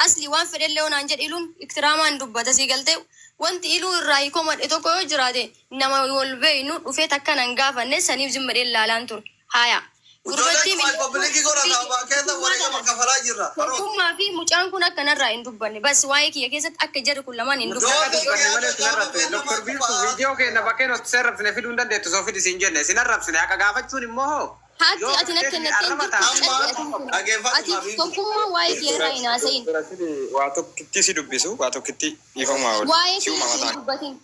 Asli waan fedhellee yoo naan jedhe iluun iktiraamaan dubbata sii galtee wanti iluu irraa hikomadhe tokko yoo jiraate nama wal beeynu dhufee takka nan gaafanne saniif zimmadhee laalaan ture. Haya. Ijoolleen Gurbattii kumaay public godha sababaa keessa wareegama kafalaa jirra. Haroon. Tokkummaa fi mucaan kun akka narraa hin dubbanne. Bas waa'ee kiyya keessatti akka jarri kun lamaan hin Nuti dubbanne. akka Ijoolleen dubbanne kiyya malee sin gaafa arrabsine. beellamaa Doktor Biiftuu qophaa'aa. viidiyoo keenya bakkee nuti sin arrabsine fiduu hin dandeettu osoo fidi siin jenne. Sin arrabsine akka gaafachuun immoo hoo Haati yoo ati natti gartee sin kennattee hin arraba jirtu taate Amma calli ati hin kennu. dhageeffadhu Ati kaa Biiftuu. tokkummaa waa'ee kiyya irraa hin haasayin. Doktor Asili waa tokkitti si dubbisu, waa tokkitti dhiifamaa oli. Waa'ee Si'uma kiyya hin mataan. dubbatin.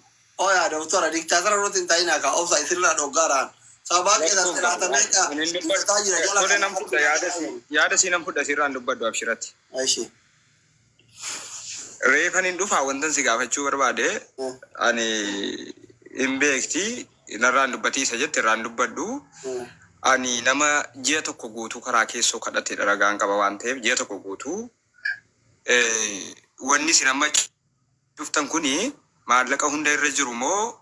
Oya doktora diktaatara irratti hin ta'inaa kaa obsa isinirraa dhoggaaraan. Sababaa keessan Rakkoon qabu. xiraata meeqa Ani hin dubbadhu. dubbataa jira jala Tole kana nan fudha yaada si yaada si nan fudha sirraan dubbadhu abshiratti. Ishi. Reefan hin dhufaa wantan si gaafachuu barbaade ani hin beekti narraan dubbatiisa jette irraan dubbadhu. Ani nama ji'a tokko guutuu karaa keessoo kadhatedha ragaan qaba waan ta'eef ji'a tokko guutuu wanni isin amma cuftan kuni maallaqa hunda irra jiru moo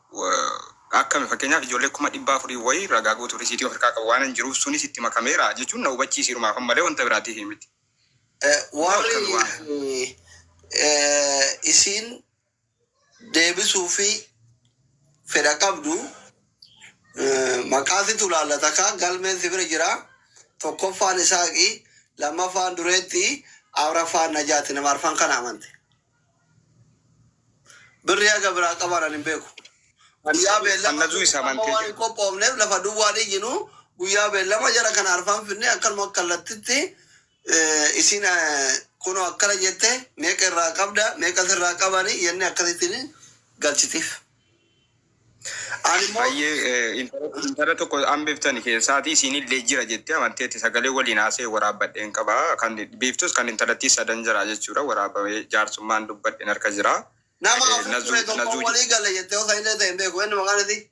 akkami? Fakkeenyaaf ijoollee 400,000 wayi ragaa guutuu risiitii of harkaa qabu waan hin jiruuf sunis itti makameera jechuun na hubachiisiirumaaf malee wanta biraatiif miti. Moo Warri akkami waan? isiin deebisuu fi fedha qabdu maqaa situ laallata kaa galmeen si bira jira. Tokkoffaan Isaaqi, lammaffaan Dureetti, afraffaan Najaati nama arfan kana amante. Birri haga biraa qaban ani hin beeku. Guyyaa Kan beellama Nazuu isa amma amantee waan hin jiru. qophoofneef lafa duwwaan iyyinu guyyaa beellama jara kana arfan finne akkanuma kallattitti isiin kunoo akkana jette meeqa irraa qabda meeqa sirraa qabani jenne akkasittiin galchitiif. Ani immoo Baay'ee intala tokko hambiftani keessaati isiinillee jira jettee amanteetti sagalee waliin haasa'e waraabbadheen qaba. Kan biiftus kan intalattii sadan jira jechuudha waraabamee jaarsummaan dubbadheen harka jira. Nama afur ture Nazuu tokkoon Nazuu walii galle jettee osoo illee ta'e hin beeku inni maqaan isii.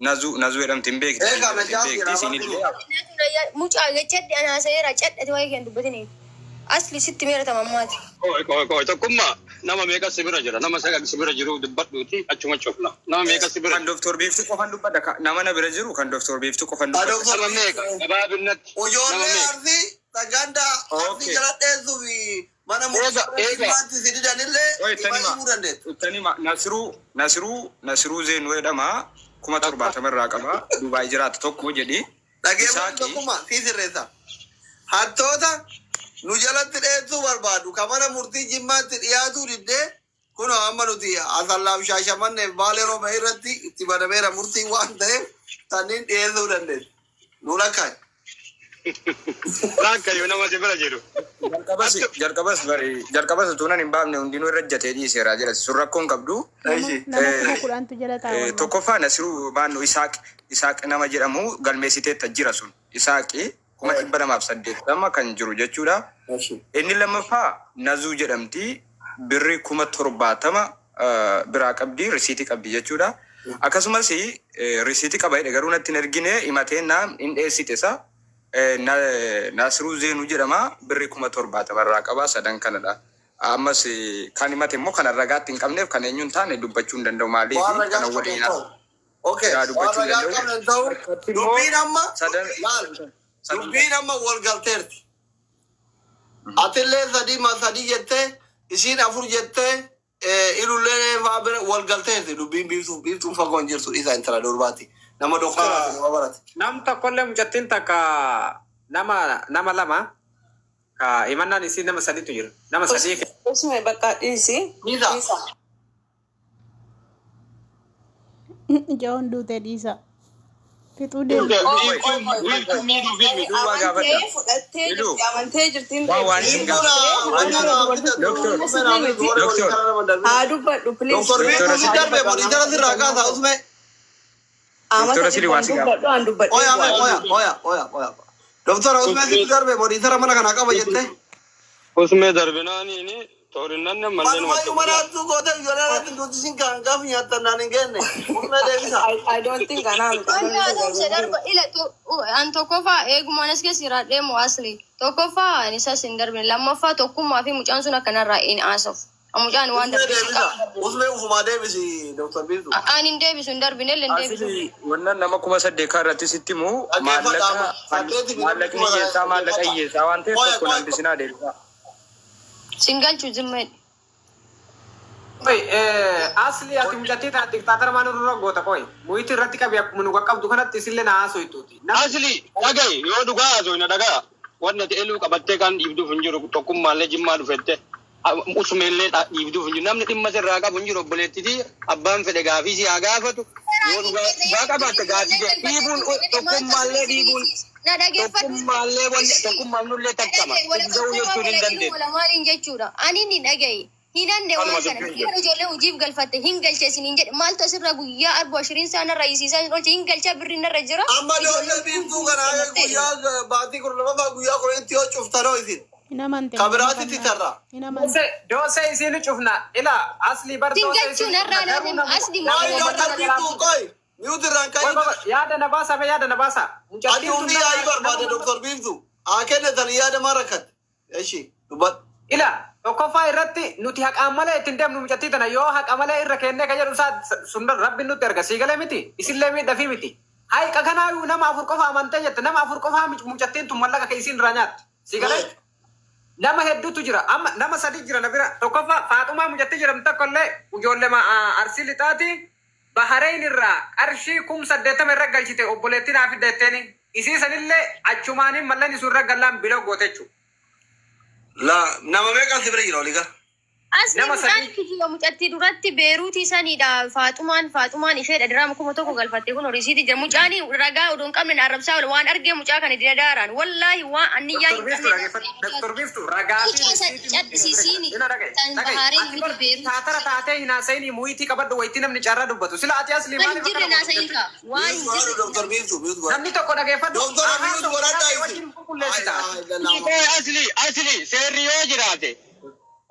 Nazuu Nazuu jedhamti hin beekti Eegaa isiin hin Najaas beekti jedha isiinillee. Mucaa jechadhe ana haasayeera cadhate waa'ee kee hin dubbatini. Asli sitti meera tamammaati. Qoy qoy qoy tokkummaa nama meeqa si bira jira nama sagal si bira jiru dubbadhuuti achuma cufna nama meeqa si bira Kan Doktor Biiftuu qofan dubbadha nama na bira jiru kan Doktor Biiftuu qofan Haa dubbadha. doktor nama meeqa gabaabinnatti nama Ijoollee meeqa Arsii saganda Arsii jala dheessuu fi mana eega murtii eega jimmaatti si didanillee Oi, dhibaa tanima himuu dandeettu. tanima Nasruu Nasruu Nasruu Zeenuu jedhama kuma takka torbaatama irraa qaba Dubaay jiraata tokko jedhi Dhageeffadhu Isaaqi tokkummaa sii sirreessa. Hattoota nu jalatti dheessuu barbaadu kan mana murtii jimmaatti dhiyaatuu diddee kunoo amma nuti Asallaaf Shaashamanneef Baalee Rooba irratti itti banameera murtiin waan ta'eef sanniin dhiyeessuu dandeessu. Nu lakkaa'i. Laakkayyoo nama si bira jiru. Jalqabas Hattu jalqabas bari jalqabas utuu nan hin baafne hundinuu irra ejjatee dhiiseera jedha sun rakkoon qabdu. Nama Ishi. nama 10,000tu jala ta'a wallahi. Tokkoffaa Nasiruu maannu Isaaq Isaaq nama jedhamu galmeessiteetta jira sun Isaaqi 280,000 kan jiru jechuudha. Ishi. Inni lammaffaa Nazuu jedhamti birri 70,000 biraa qabdi risiitii qabdi jechuudha. Akkasumas risiitii qaba jedhe garuu natti hin ergine himatee naan hin dheessite isa Nasiruu Zeenuu jedhama birri 70,000 irraa qaba sadan kanadha. Ammas kan himate immoo kana ragaatti hin qabneef kan eenyu hin taane dubbachuu hin danda'u Waan maaliif ragaa kana hin qabne waliin hin ta'u. Okay. yaa Waan dubbachuu hin ragaa hin danda'u. qabne hin ta'u. Harkatti immoo Dubbiin amma sadan laal. sadan Dubbiin amma wal galteerti. Atillee sadii ma sadii jettee isiin afur jettee ilullee faa bira wal galteerti dubbiin biiftuu biiftuun fagoo hin jirtu dhiisaa intala durbaati. Nama doktoraati nama barate. Nam tokkollee mucattiin takka nama nama lama ka himannaan isii nama sadiitu jira. Nama sadii Usme bakka dhiisi. Dhiisaa. Dhiisa. Jawan duutee dhiisa. Fixuu deemte. Oi, Qoy qoy qoy wiiltuu qoy. miidhuu fi miti. duwwaa gaafadha. Amantee fudhattee Iluu jirti amantee jirti hin waa waan deebisee isin Biiftuun gaafadha. Waan wanta naa isin bitatu Doktor usmee naa sirrii bitatu miti. warri walii Doktor kara nama darbina. Haa dubbadhu please. Doktor Doktor Biiftuu si Asili Haa darbe dubbadhu moniitara amata sirraa dhibban kaasaa usmee. amata Doktor Asili dhibban waan si gaafadha. dubbadhu an dubbadhee Oya mee bu'aa. oya oya oya oya. Doktora usmee sitti darbe moniitara mana kanaa qaba jette. Usmee darbinaaniini xoorinnan malleen Malumayyuu wajjin. mana hattuu goote ijoollee irratti duuti sin kan gaafa nyaattan naan hin geenne. Usmee deebisa. I don't think anaa miti Wanti namni haasa'u tajaajila. darba ila an tokkoffaa eegumaan as keessa jiraadhee moo asli tokkoffaa ani isas hin darbine lammaffaa tokkummaa fi mucaan sun akkanarraa hin haasawu. Mucaan waan Usmee darbe hin deebisa. qabu. Usmee ufumaa deebisi Dr. Biiftuu. Ani hin deebisu, hin darbine illee hin deebisu. Asili wannan nama 8000 irratti sitti himu Dhaggeeffadha maallaqa amma. Saddeeti fi namni maallaqni kuma hiyyeessaa maallaqa dhaggeeffadha. hiyyeessaa waan ta'eef Qoya tokko qoya. nambisinaa deebisaa. Sin galchu zimma. Oi, asli ati mucattii tana diktaatara maal nurra goota qoy. Muyitii irratti qabi akkuma nu qaqqabdu kanatti isillee na haasoytuuti. Namni Asli dhaga'i yoo dhugaa haasofne dhagaa. Wanna ta'e eluu qabattee kan dhiibduuf hin jiru tokkummaallee jimmaa dhufette usumeellee dhiibduuf hin jiru namni dhimma sirraa qabu hin jiru obboleettitii abbaan fedhe gaafii si haa gaafatu yoo dhugaa qabaatte gaafii kee dhiibuun tokkummaallee dhiibuun Na dhageeffadhu. tokkummaallee wanni tokkummaan nullee takkama Wala hin ga'u tokkummaa jechuun wala hin iluu dandeettu. wala maaliin jechuudha. Ani ni dhagaye. Hinanne Kanuma waan kana. dubbiin Kan jedhu. ijoollee hojiif galfatte hin galche isiniin jedhe. Maaltu asirra guyyaa arbu ashiriin isaa narra hiisiisaa hin oolche hin galchaa birri narra jira. Amma Ijoollee Dr. hojiif Biiftuu kana haga galfatte. guyyaa baatii 12ffaa guyyaa 10tti yoo cuftanoo isin. Hin amante Ka namni biraatitti kanaa. tarra. Hin amante. doosee doosee isiin cufna ila asli bar Sin doosee galchuu isiin narraa cufna garuu laazim namu asli Qoy namuma mucaa Dr. nama jalaa Biiftuu fuute. qoy. Mute irraan Qoy ka'ii. qoy yaada na baasa be yaada na baasa. Ati Mucattiin tun humni nama yaa'ii barbaade nama Dr. Biiftuu. Haa kennatan yaada maa rakkatte. Eshi dubbadhu. Ila tokkoffaa irratti nuti haqaan malee ittiin deemnu mucattii tana yoo haqa malee irra kennee ka jedhu isaa sun rabbi nutti erga sii galee miti isillee miidhafii miti. Haqa kanaayyuu nama afur qofa amantee jette nama afur qofa mucattiin tun mallaqa ka isiin irraa nyaatte sii galee. Nama hedduutu jira amma nama sadi jira na bira tokkoffaa Faaxumaa mucattii jedhamtu tokko illee ijoollee Arsii lixaati Bahareyn irraa qarshii 80,000 irra galchite obboleettiin haa fidda jetteeni isii sanillee achumaaniin mallan isuu irra gallaan biloo goote jechuudha. La nama meeqa si bira jira olii gara? Asli Nama mucaan sadii. kijiba mucattii duratti Beeruutii sanidha. Faaxumaan Faaxumaan isheedha diraama 1000 galfatte kun horiisiiti jira. Mucaan ragaa odoo hin qabne na arrabsaa oola. Waan argee mucaa kana dina daaraan. Wallaahi waan anniyyaa Doktor hin Biiftuu qabne dhaggeeffadhu. Doktor Biiftuu ragaa fi Mucaa san risiitii nuti isin bira jira. cadhisiisiini Ina dhaga'i. tan Dhaga'i. Bahaareen Ati miti bar Beeruutii. taatara taatee hin haasa'inii muyitii qabadhu wayitii namni carraa dubbatu. Sila ati asli Waan hin maaliif jirre akkana gootu naasa'iin jettee? kaa. Waan Mute hin godhadhu jirre. Dr. Biiftuu mute godhadhu. Namni tokko dhaggeeffadhu. Doktora Haa mute haasa'u godhadhaa mucaa isin. wajjin qulqulleessita. Ee, asli asli seerri yoo jiraate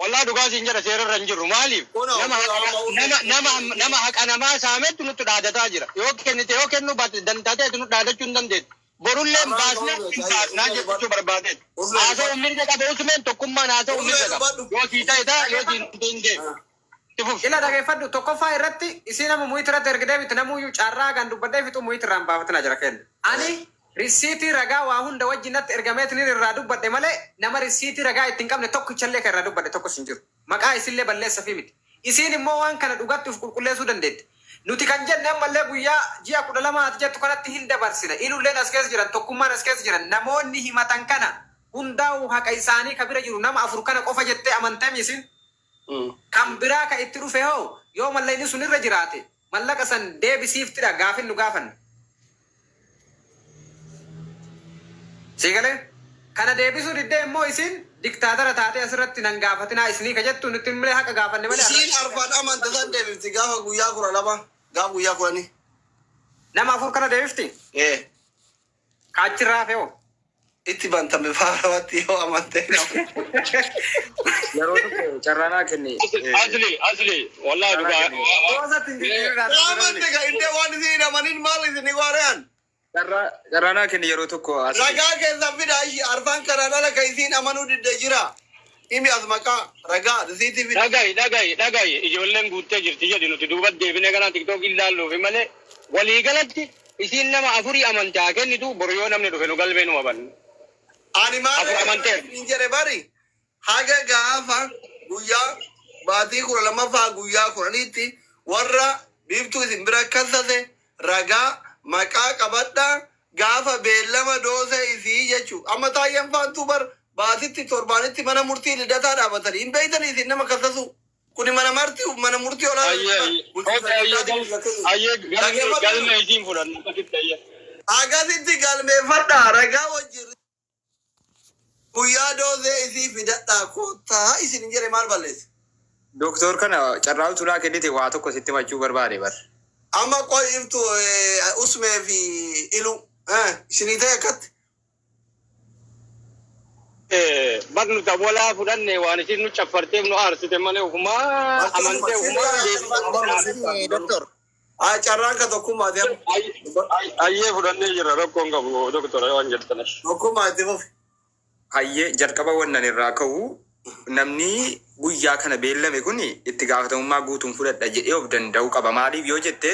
wallaa dhugaa siin jedha seerarra hin jirru maaliif Kunoo nama kunoo haqa amma nama usmee. nama nama haqa namaa saametti nutti dhaadataa jira yoo kennite yoo kennuu baatte dantateetu nu dhaadachuu hin dandeettu borullee hin Carraan baasne ka'uu hin beektaa baasnaa usmee jechuu dubbadhu. barbaadeet Usmee haasa'u dubbadhu. mirga qaba usmeen tokkummaan haasa'u Usmee mirga qaba dubbadhu. yoo sii ta'e ta'a yoo sii hin ta'in deemu itti fufi. Ila dhaggeeffadhu tokkoffaa irratti isii nama muyitii irratti erga deebitu namuyyuu carraa kan dubbadhee fixu muyitii irraa hin baafatina jira kenna. Ani risiitii ragaa waa hunda wajjin natti ergameetiin irraa dubbadhe malee nama risiitii ragaa ittiin qabne tokkichallee kan irraa dubbadhe tokkos hin jiru. Maqaa isillee balleessa fi miti. Isiin immoo waan kana dhugatti of qulqulleessuu dandeetti. Nuti kan jenne ammallee guyyaa ji'a 12 ati jettu kanatti hin dabarsine. Ilulleen as keessa jiran tokkummaan as keessa jiran namoonni himatan kana hundaa'u haqa isaanii ka bira jiru nama afur kana qofa jettee amantamii isin. Kan biraa ka itti dhufe hoo yoo mallaqni sun irra jiraate mallaqa san deebisiiftidha gaafin nu gaafanne. Sii galee? Kana deebisuu diddee immoo isin diktaatara taatee asirratti nan gaafatinaa isinii ka jettu nuti illee haqa gaafanne malee Isiin arfan amanta san deebifti gaafa guyyaa 12 gaafa guyyaa 10. Nama afur kana deebifti? Ee Ka achirraa hafe hoo? itti bantame faarawatti yoo amante nama. Yeroo tokko carraa naa kenni. Asli asli wallaahi Carraa dhugaa kenni. Doosatti hin jijjiirinaa Amante ka indee waan isin hin amanin maal isin waareen. Carraa naa kenni yeroo tokko asli. Ragaa keessan fida ishii arfan kanaan ala ka isiin amanuu didde jira. Himi as maqaa ragaa risiitii fida. Dhaga'i dhaga'i dhaga'i ijoolleen guuttee jirti jedhi nuti duuba deebine kana tiktookii ilaalluufi malee waliigalatti isiin nama afurii amantaa kennitu boru yoo namni dhufe nu galmee numa banna. Ani maal Afur amanteera. hin jedhe bari haga gaafa guyyaa baatii 12ffaa guyyaa 10tti warra biiftuu isin bira kassase ragaa maqaa qabadhaa gaafa beellama doosee isii jechuu amma taayyeen faantuu bar baatitti torbaanitti mana murtii lidataa dhaabatanii hin beeytanii isin nama kassasu kuni mana marti mana murtii olaanaa Ayyee ayyee bulchiinsa ayyee lidataa ayyee galmee dhaggeeffadhu galmee isiin fudhannu akkasitti ayyee. akkasitti galmeeffadhaa ragaa wajjin guyyaa doosee isii fidadhaa koottaa isin hin jedhe maal balleesse. Doktor kana carraa utuu naa kennite waa tokko sitti himachuu barbaade bar. Amma qoy iftu usmee fi ilu isinii ta'e akkatti. Bar nuti awwalaa fudhanne waan isiin nu caffarteef nu aarsite malee ofumaa amantee ofumaa deebisee. Doktor. Carraan ka tokkummaati amma. Ayyee fudhannee jirra rakkoon qabu doktora waan jettanis. Tokkummaati fufi. Hayyee jalqaba wannan irraa ka'u Namni guyyaa kana beellame kun itti gaafatamummaa guutuun fudhadha jedhee of danda'uu qaba. Maaliif yoo jette,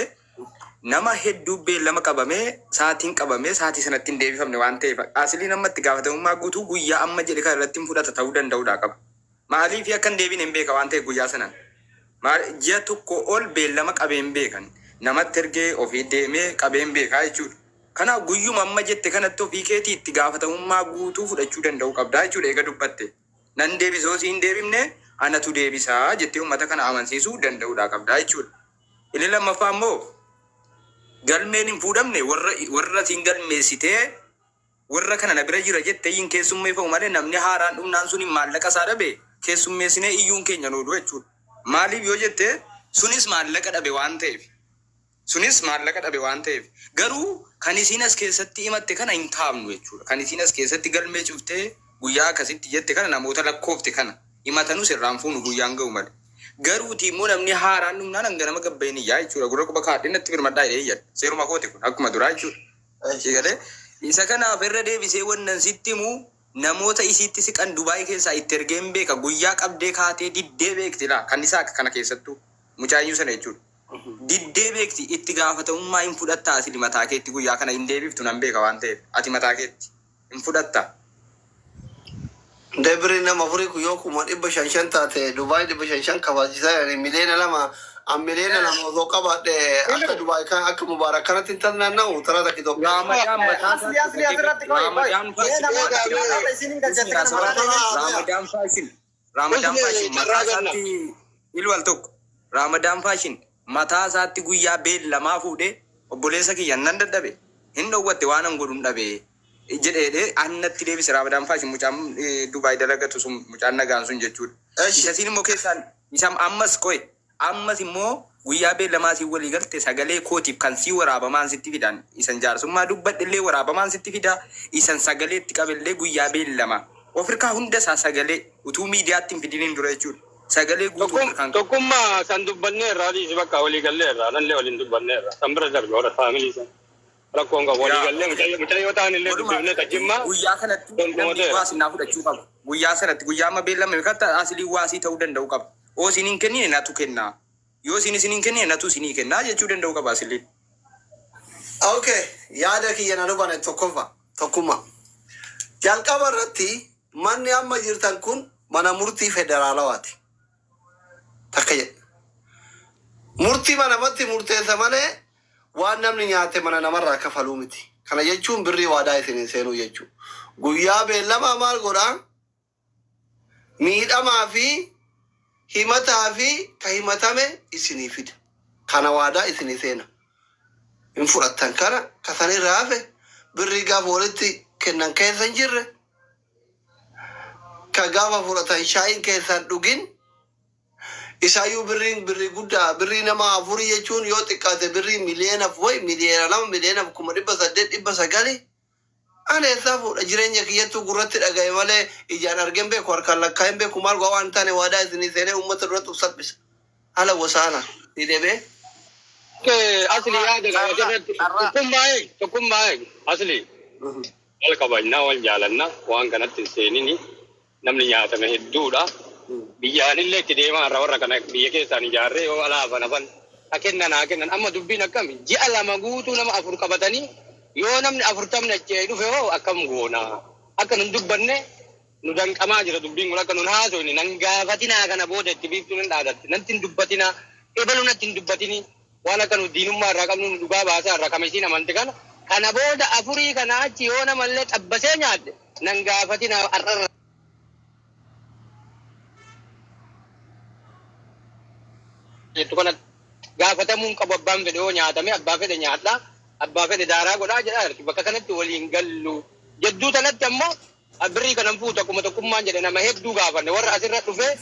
nama hedduu beellama qabamee, sa'aatiin qabamee, sa'aatii sanatti hin deebifamne waan ta'eef, Asliin amma itti gaafatamummaa guutuu guyyaa amma jedhe kana irratti hin fudhata ta'uu danda'uudha qaba. Maaliif akka hin deebine hin beeka waan ta'eef guyyaa sanaan. Ji'a tokko ol beellama qabee hin beekan. Namatti ergee, ofii deemee qabee hin beekaa jechuudha. Kanaaf guyyuma amma jette kanatti ofii keetii itti gaafatamummaa guutuu fudhachuu danda'uu qabdaa jechuudha eega dubbatte. Nan deebisoo si hin deebifne, anatu deebisaa jettee uummata kana amansiisuu danda'uudha qabdaa jechuudha. Inni lammaffaa immoo, galmeen hin fuudhamne warra siin galmeessitee, warra kana na bira jira jettee hin keessummeeffamu malee, namni haaraan dhumnaan sun maallaqa isaa dhabe keessummeessinee iyyuun keenya nu jechuudha. Maaliif yoo jette, sunis maallaqa dhabe waan ta'eef. Sunis maallaqa dhabe waan ta'eef. Garuu kan isiin as keessatti himatte kana hin kaafnu jechuudha. Kan isiin as keessatti galmee cuftee guyyaa akkasitti jette kana, namoota lakkoofte kana himatanus irraan fuunu guyyaan ga'u malee. Garuuti immoo namni haaraan dhumnaan hanga nama gabbayin iyyaa jechuudha. Gurra quba kaadhee natti birmadhaa jedhee iyyan. Seeruma kooti kun akkuma duraa jechuudha. Sigalee isa kanaaf irra deebisee wannan sitti himu, namoota isiitti siqan Dubaay keessaa itti ergeen beeka. Guyyaa qabdee kaatee diddee beekti laa kan isaa akka kana keessattuu mucaayyuu sana jechuudha. Diddee beekti. Itti gaafatamummaa hin fudhattaa asili mataa keetti? Guyyaa kana hin deebiftu nan beeka waan ta'eef, ati mataa keetti hin fudhattaa. Dabri nama afurii kun yoo 500,000 taate, Dubaay 500,000 kafachiisaa jirani, 2 million. An 2 million osoo qabaadhe akka Dubaay kan akka Mubaarak kanatti hin taanaanna'u taraa takka Itoophiyaa. Raamadaan mataa Asli, asli asirratti qoy qoy. Raamadaan Mee namoota namoota isin hin galchatte kana mataa Raamadaan Fashion, Raamadaan Fashion mataa isaatti ilwal tokko, Raamadaan Fashion mataa isaatti guyyaa beellamaa fuudhee, "Obboleessa kiyya, nan dadhabe, hin dhowwatte, waan an godhu hin dhabe," jedheedhe annatti deebise. Raamadaan Fashion mucaan Dubaay dalagatu sun, mucaan nagaan sun jechuudha. Isasiin immoo keessaan isa ammas qoy, ammas immoo guyyaa beellamaa siin walii galte, sagalee kootiif kan sii waraabamaan sitti fidan, isan jaarsummaa dubbadhe illee waraabamaan sitti fida, isan sagalee itti qabellee, guyyaa beellamaa Afrikaa hunda isaa sagalee utuu miidiyaatti hin fidiniin dura jechuudha. Sagalee guutuu Afrikaan qabu. Tokkummaa san dubbanneerra, dhiisi, bakka walii galleerra, nallee waliin dubbanneerra. San bira darbe warra faamilii san. Rakkoon qabu, walii gallee mucayyoo ta'an illee dubbifne tajjimmaa. Guyyaa kanatti namni waasii naa fudhachuu qaba. Guyyaa sanatti, guyyaa amma beellame katta, Asilii waasii ta'uu danda'u qaba. Oo isin hin kennine, natu kennaa. Yoo isin hin kennine, natu isinii kennaa jechuu danda'u qaba Asiliin. Okay, yaada kiyya na dhufane. Tokkoffaa, tokkummaa. Jalqaba irratti manni amma jirtan kun mana murtii federaalawaati. Takka jedhe. Murtii manamatti murteessa malee waan namni nyaate mana namarraa kafaluu miti. Kana jechuun birrii waadaa isin hin seenuu jechuudha. Guyyaa beellamaa maal godhaa? Miidhamaa fi himataa fi ka himatame isinii fida. Kana waadaa isinii seena. Hin fudhattan kana kasanirraa hafe birrii gaafa walitti kennan keessa hin jirre, ka gaafa fudhatan shaayiin keessaan dhugin isaayyuu, birriin birrii guddaa, birrii nama afurii jechuun yoo xiqqaate birrii miliyeenaf wayi, 2 million, 1,800,900. Ani eessaa fuudha? Jireenya kiyyattuu gurratti dhagaye malee ijaan argeen beeku, harkaan lakkaa'een beeku. Maal godha? Waan hin taane waadaa isinii seenee uummata duratti uf salphisa. Haala wasaana si deebee. Asli yaada qaba asirratti. Tokkummaa eegi, tokkummaa eegi. Asli wal kabajnaa, wal jaalannaa, waan kanatti hin seenini, namni nyaatame hedduudha. Biyyaanillee itti deemaa irra warra kana biyya keessaan ijaarree yoo alaa hafan hafan haa kennan, haa kennan. Amma dubbiin akkami? Ji'a 2 guutuu nama afur qabatanii, yoo namni 40ni achi dhufe hoo akkam goona? Akka nun dubbanne nu danqamaa jira dubbiin kun, akka nun haasofne nan gaafatinaa. Kana booda itti biiftuun hin dhaadatti, natti hin dubbatinaa, ebalu natti hin dubbatini, waan akka nu diinummaa irraa qabnu nu dhugaa baasaa irraa kamisiin amante kana. Kana booda afurii kana achi yoo namallee xabbasee nyaadde nan gaafatinaa har'arra. Jettu kana gaafatamuun qabu. Abbaan fedhe yoo nyaatame, abbaa fedhe nyaadha, abbaa fedhe daaraa godhaa jedhaa jirti. Bakka kanatti waliin gallu jedduu tanatti ammoo birrii kanan fuutu, akkuma tokkummaan jedhe, nama hedduu gaafanne. Warra asirra dhufee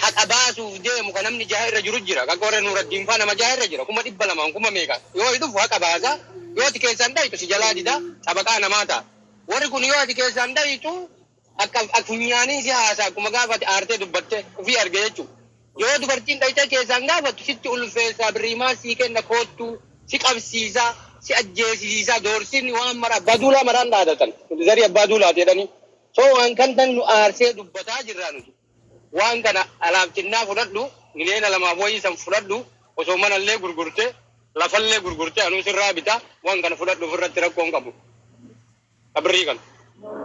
haqa baasuuf deemu kan namni jaha irra jiru jira. Akka warra Nuuraddiin faa nama jaha irra jira, 200,000 kuma meeqa yoo dhufu haqa baasa. Yoo ati keessaan dhayitu si jalaa dida, xabaqaa namaa ta'a. Warri kun yoo ati keessaan dhayitu akka funyaanii si haasaa, akkuma gaafate aartee dubbatte ofii arge jechuudha. Yoo dubartiin dhayitee keessaan gaafattu sitti ulfeessaa, birriimaa sii kenna, koottuu si qabsiisaa, si ajjeesisiisaa, doorsinni waan mara abbaa duulaa maraan dhaadatan. Zarii abbaa duulaati jedhanii. So waan kan tan nu aarsee dubbataa jirraa nuti. Waan kana alaabtinnaa fudhadhu 2 million wayii san fudhadhu osoo manallee gurgurte lafallee gurgurte anuu sirraa bitaa waan kana fudhadhu ofirratti rakkoon qabu. Abirrii kan.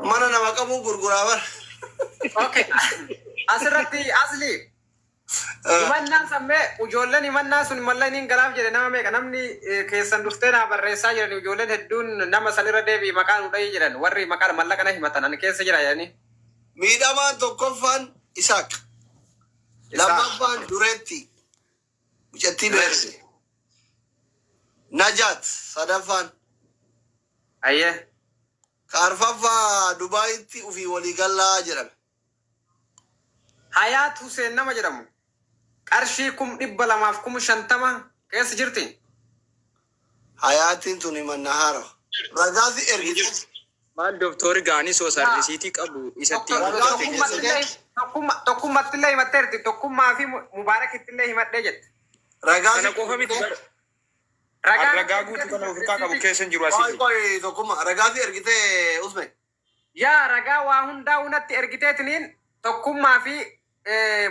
Mana nama qabu gurguraa bara. Okay. Asirratti asli himannaan sammee ijoolleen himannaa sun mallan galaaf jedhe nama meeqa namni keessan dhuftee naa barreessaa jiran ijoolleen hedduun nama sanirra deebi'i maqaa nu dhahii jedhan warri maqaa mallaqa na himatan ani keessa jira jedhanii. Miidhamaan tokkoffaan Isaaq. Lammaffaan Dureetti. Mucattii Beerse. Najaat sadaffaan. Ayyee. Ka arfaffaa Dubaayitti ufii walii gallaa jedhame. Hayaat Hussein nama jedhamu qarshii 250,000 keessa jirti. Hayaatiin tun himanna haara. Ragaasi ergite. Maal doktori gaanii soosaa risiitii qabu isatti Ragaa ergite. Tokkummaattillee himatteerti, tokkummaa fi mubaarakittillee himadhee jette. Ragaasi Kana qofa miti. Ragaa Ragaa guutuu kana ofirraa qabu keessa hin jiru Qoy asii. Qoy, tokkummaa ragaasi ergite usme. Yaa, ragaa waa hundaa unatti ergiteetiniin tokkummaa fi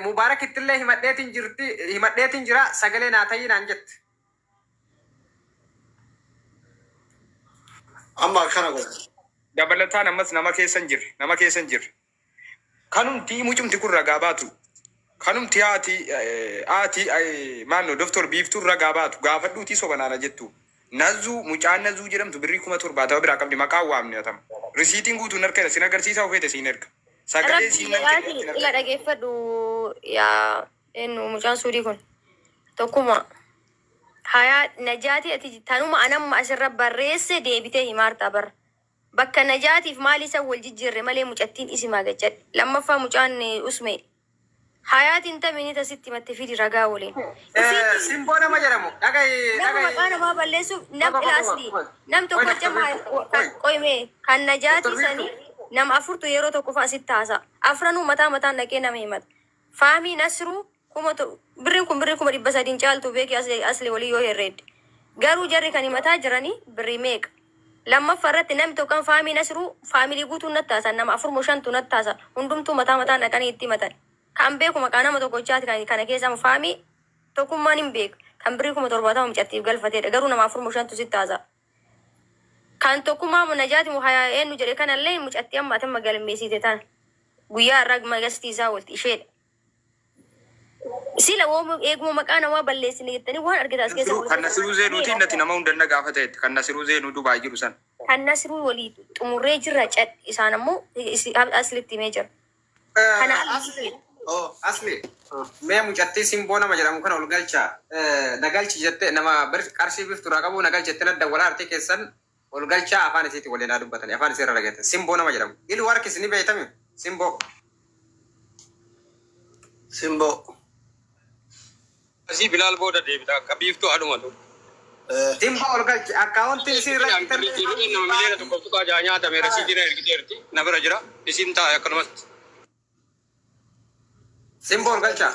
mubaarakittillee himadheetiin jirti, himadheetiin jira, sagalee naa ta'ii naan jette. Amma akkana godha. Dabalataan ammas nama keessa hin jirre, nama keessa hin jirre. Kanumti mucumti kun ragaa baatu. Kanumti haati maanno doktor Biiftuun ragaa baatu gaafadhuutii sobanaana jettu. Nazuu, mucaan Nazuu jedhamtu birrii 70,000 biraa qabdi, maqaan waamne atama. Risiitiin guutuun harka sin agarsiisaa, ofeete siin erga. Sagalee Rabbi siin nan jedhaati kenna. ila dhageeffadhu yaa eenyu mucaan suudii kun tokkuma hayaa najaati ati tanuma anamma asirra barreesse deebitee himaarta bara bakka najaatiif maal isa wal jijjiirre malee mucattiin isimaa gachadhe. Lammaffaa mucaan usme hayaatiin tamini tasitti himatte fidi ragaa waliin. Simboo nama jedhamu dhagayi. Nama Dhagayi. maqaa namaa balleessuuf nam Qoy, qoy, ilaasli qoy. nam tokko Qoy, jama qoy. qoyme kan najaatii Dr. sanii nama afurtu yeroo tokko fa'a sitti haasa. Afranuu mataa mataan dhaqee nama himata. Faamii Nasruu birriin kun birrii 300,000 caaltu beeki asli walii yoo herreedde. Garuu jarri kan himataa jiranii birrii meeqa? Lammaffaa irratti namni tokko faamii Nasruu faamilii guutuu natti haasan, nama afur moo shantu natti haasa, hundumtuu mataa mataan dhaqanii itti himatan. Kan beeku maqaa nama tokkochaati kan kana keessa faamii tokkummaan hin beeku. Kan birrii 70,000 mucattiif galfateedha. Garuu nama afur moo shantu sitti haasa. Kan tokkummaa mu najaati mu hayaa eenyu jedhe kanallee mucattii amma atamma galmeessite tana. Guyyaa har'aa magastii isaa oolti isheedha. Sila wooma eeguma maqaa namaa balleessine jettanii waan argite as keessa. Kan Nasiruu Zeenuuti innati nama hundanna gaafa ta'etti kan Nasiruu Zeenuu Dubaay jiru san. Kan Nasiruu walii xumurree jirra cad isaan ammoo aslitti himee jira. Kana Asli. Oh. Asli. Mee mucattii simboo nama jedhamu kana ol galcha. Na galchi jette nama qarshii bifturaa qabu na galchi jettee na dawwalaa artii keessan ol galchaa afaan isiitti waliin haa dubbatanii afaan isii irra dhageette. Simboo nama jedhamu. Ilu harkis ni beektami? Simboo. Simboo. Asii Bilaal booda deebita akka biiftuu haadhumatu. Simboo ol galchi akkaawuntiin isii irra Nama 1.6 miliyoona nyaatame rasiitii na ergiteerti na bira jira isiin taa'e akkanumatti. Simboo ol galcha.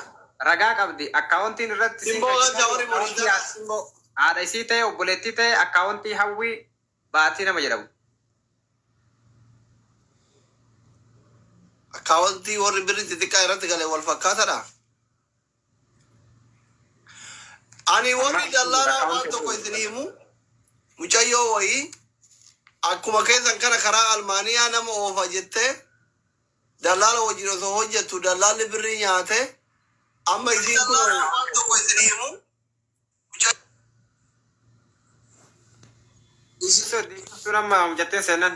Ragaa qabdi akkaawuntiin irratti. Simboo galcha warri booriitaa. Simboo. Haadha isii ta'e, obboleettii ta'e, akkaawuntii hawwii baatii nama jedhamu. Akkaawuntii warri birri xixiqqaa irratti galee wal fakkaatadha. Ani warri dallaalaa waan tokko isin himu, mucayyoo wayii akkuma keessan kana karaa Almaaniyaa nama oofa jettee dallaala wajjin osoo hojjettu dallaalli birrii nyaate amma isiin kun waan tokko isin himu. Sun amma mucattiin seenan.